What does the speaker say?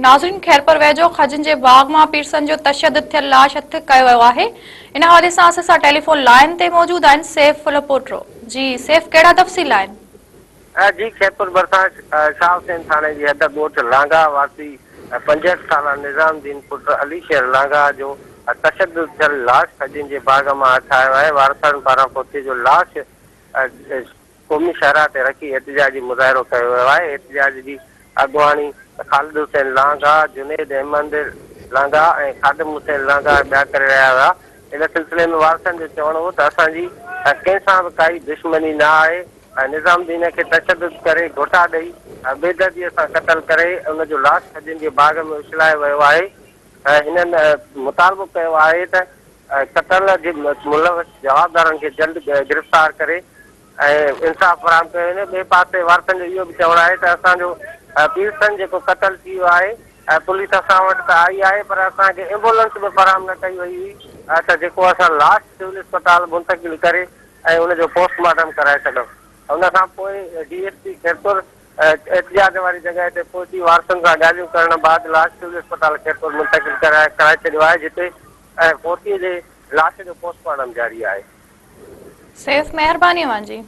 ناظرين خيرپور ويجهو کجين جي باغ مان پيرسن جو تشدد ٿيل لاش هٿ ڪيو ويو آهي ان حوالي سان اسان سان ٽيليفون لائين تي موجود آهن سيف ڦلپوٽرو جي سيف ڪهڙا تفصيل آهن. جي خيرپور ڀرسان شاهه حسين ٿاڻي جي حد ڳوٺ لانگاهه واسي 65 سالا نظام الدين پٽ علي شير لانگاهه جو تشدد ٿيل لاش کجين جي باغ مان هٿ آيو آهي وارثن پاران فوتي جو لاش قومي شاهراهه تي رکي احتجاجي مظاهرو ڪيو ويو آهي احتجاج جي اڳواڻي خالد حسين لانگاهه، جنيد احمد لانگاهه ۽ خادم حسين لانگاهه ٻيا ڪري رهيا هيا. ان سلسلي ۾ وارثن جو چوڻ هو ته اسان جي ڪنهن سان به ڪائي دشمني نه آهي ۽ نظام الدين کي تشدد ڪري گهوٽا ڏئي بيدردي سان قتل ڪري ان جو لاش کجين جي باغ ۾ اڇلايو ويو آهي ۽ هنن مطالبو ڪيو آهي ته قتل جي ملوث جوابدارن کي جلد گرفتار ڪري ۽ انصاف فراهم ڪيو وڃي، ٻئي پاسي وارثن جو اهو به چوڻ آهي ته اسان جو پيرسن جيڪو قتل ٿي ويو آهي ۽ پوليس اسان وٽ ته آئي آهي پر اسان کي ايمبولنس به فراهم نه ڪئي وئي هئي ته جيڪو اسان لاش سول اسپتال منتقل ڪري ۽ ان جو پوسٽ مارٽم ڪرائي سگهون ان کان پوء ڊي ايس پي خيرپور احتجاج واري جڳهه تي پهچي وارثن سان ڳالهيون ڪرڻ بعد لاش سول اسپتال خيرپور منتقل ڪرائي ڇڏيو آهي جتي فوتي جي لاش جو پوسٽ مارٽم جاري آهي. سيف مهرباني اوهان جي.